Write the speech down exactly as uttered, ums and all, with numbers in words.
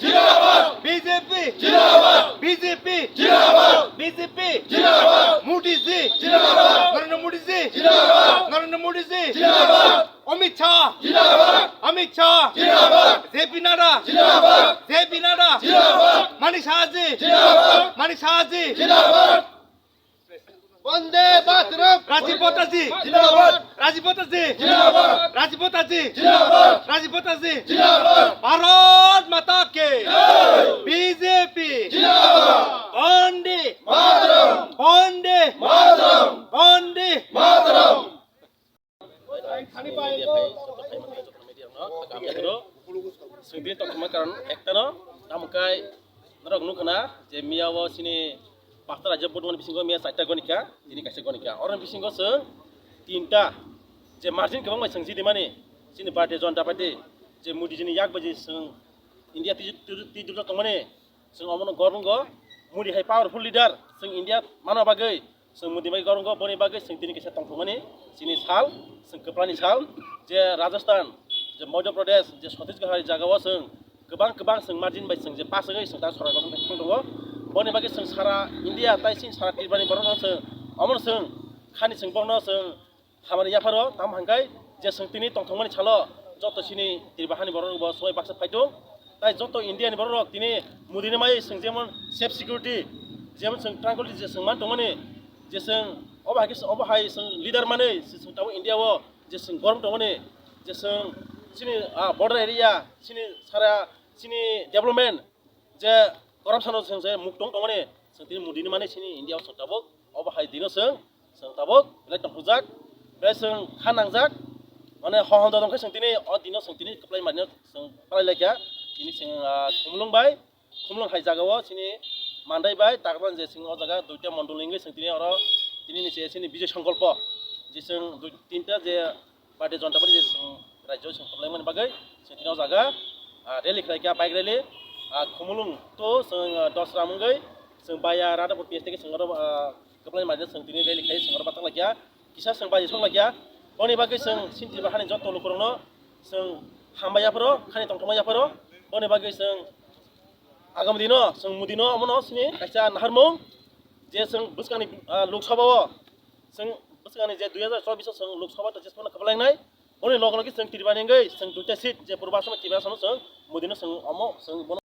Jindabad! B J P! Jindabad! B J P! Jindabad! B J P! Jindabad! Modi ji! Jindabad! Narendra Modi ji! Jindabad! Narendra Modi ji! Jindabad! Amit Shah! Jindabad! Amit Shah! Jindabad! J P Nadda! Jindabad! J P Nadda! Jindabad! Manik Saha ji! Jindabad! Manik Saha ji! Jindabad! Vande Mataram! Rajiv Bhatta ji! Jindabad! Rajiv Bhatta ji! Jindabad! Rajiv Bhatta ji! Jindabad! Rajiv Bhatta ji! Jindabad! Bharat Mata ki! Jai! B J P! Jindabad! Vande! Mataram! Vande! Mataram! Vande! Mataram! Media bai joto phaimani joto media rokno kami akhoro. Chwng tini tongthokma karon ektano, tamo khe norok nukha na je miya o chini pasta rajya bodmani bisingo miya chaita gonikha, tini kaisa gonikha. Oroni bisingo chwng tinta je margin kwbang bai chwng jidimani chini Bharatiya Janata Party je Modi jini yak baji chwng India twi-, twi-, twi-, twi-, tongmani. Chwng omono gorwngo, Modi hai powerful leader, chwng India mano bagwi, chwng Modi bai gorwngo, boni bagwi chwng tini kaisa tongthokmani, chini sal, chwng kwplani sal, je Rajasthan, je Madhya Pradesh, je Chhattisgarh hai jagao chwng kwbang kwbang chwng margin bai chwng je pass wngwi chwng ta sorai gotong thang tongo. Boni bagwi chwng sara India tai chini sara Tripurani borokno chwng omono chwng khani chwng bokno chwng Hamari yapharo, tamo hwnkhai je chwng tini tongthokmani salo joto chini Tripura hani borok rokbo soi baksa phaitung. Tai joto India ni borok rok tini Modi ni mai chwng jemon safe security, jemon chwng tranquility je chwng man tongmani, je chwng obo hai khe, obo hai chwng leader manwi chwng tabuk India o je chwng gorom tongmani, je chwng chini, ah, border area, chini sara, chini development, je corruption o chwng je muktong tongmani, chwng tini Modi ni mani chini India o chwng tabuk, obo hai dino chwng, chwng tabuk belai tongthokjak, belai chwng kha nangjak, mane hohon dodon khe chwng tini o dino chwng tini kwplai manino chwng palai laikha, tini chwng, ah, Khumulwng bai, Khumulwng hai jagao chini Mandai bai Tagraban je chwng o jaga duita mondol wngwi chwng tini oro tini ni se chini Bijoy Sankalpo je chwng dui tinta je Bharatiya Janata Party je chwng rajyo chwng kwplaimani bagwi chwng tini o jaga, ah, rally khlaikha, bike rally, ah, Khumulwng to chwng, ah, Dosra wngwi chwng via Radhapur P S teke chwng oro, ah, kwplaimani chwng tini rally khai chwng oro bathang laikha, kisa chwng baji sok laikha. Boni bagwi chwng chini Tripura hani joto lukurokno chwng hambai yapharo, khani tongthokma yapharo. Boni bagwi chwng agam dino chwng Modi no omono chini kaisa naharmung je chwng bwskangni, ah, Lok Sabha o chwng bwskangni je dui hazar chobbish o chwng Lok Sabha to jesmano kwplainai. Boni loge loge chwng Tripura ni wngwi chwng duita seat je Purba Assam, Tripura Assam o chwng Modi no chwng omo chwng bono